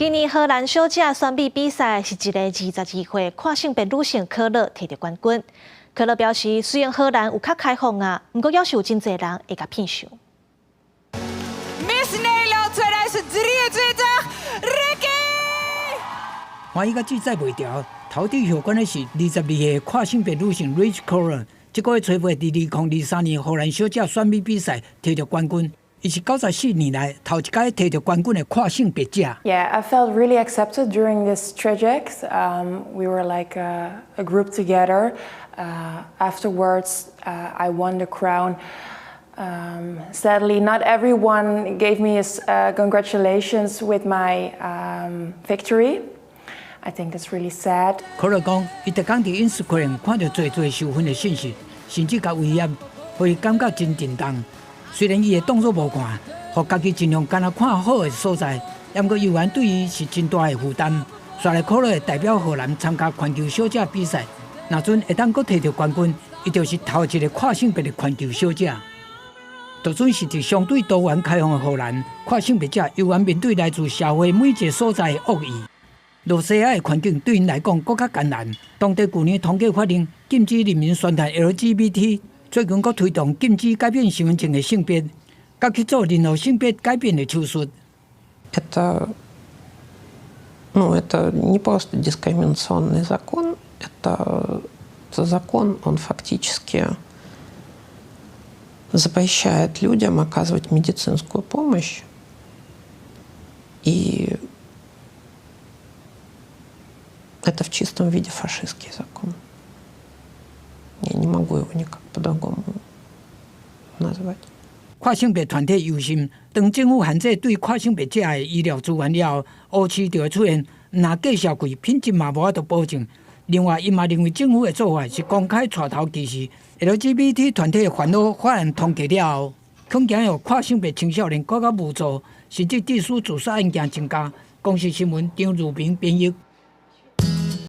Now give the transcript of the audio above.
今年荷蘭小姐選美比賽是一个22歲跨性別女性可樂提著冠軍。可樂表示，雖然荷蘭有較開放啊，毋過猶是有真濟人會共騙受。 Miss Nederland 2023, Ricky！歡喜佮志在袂牢，頭拄予冠的是22歲跨性別女性 Rich Koller。這個月初八佇2023年荷蘭小姐選美比賽提著冠軍，伊是94年來頭一擺提著冠軍的跨性別者。 Yeah, I felt really accepted during this traject. We were like a group together. Afterwards, I won the crown. Sadly, not everyone gave me a congratulations with my victory. I think that's really sad. 可樂講，伊逐工佇 Instagram 看著濟濟受訓的信息，甚至共威脅，予伊感覺真沉重。雖然伊會當作無看，予家己盡量干焦看好的所在，毋過猶原對伊是真大的負擔。煞來可樂會代表荷蘭參加環球小姐比賽，若準會當閣提著冠軍，伊就是頭一个跨性別的環球小姐。就算是佇相對多元開放的荷蘭，跨性別者猶原面對來自社會每一个所在的惡意。露西亞的環境對𪜶來講閣較艱難。當地舊年統計法令禁止人民宣傳 LGBT，最近閣推動禁止改變身份證的性別，佮去做任何性別改變的手術。 Это, ну, это не просто дискриминационный закон, это закон, он фактически запрещает людям оказывать медицинскую помощь. И это в чистом виде фашистский закон. Я не могу его никак по-другому назвать. 跨性別團體憂心，當政府限制對跨性別者的醫療資源了後，烏市就會出現毋但價數貴，品質嘛無法度保證。另外，伊嘛認為政府的做法是公開帶頭歧視 LGBT 團體的煩惱，法案通過了後，恐驚予跨性別青少年閣較無助，甚至致使自殺案件增加。公視新聞張如平編譯。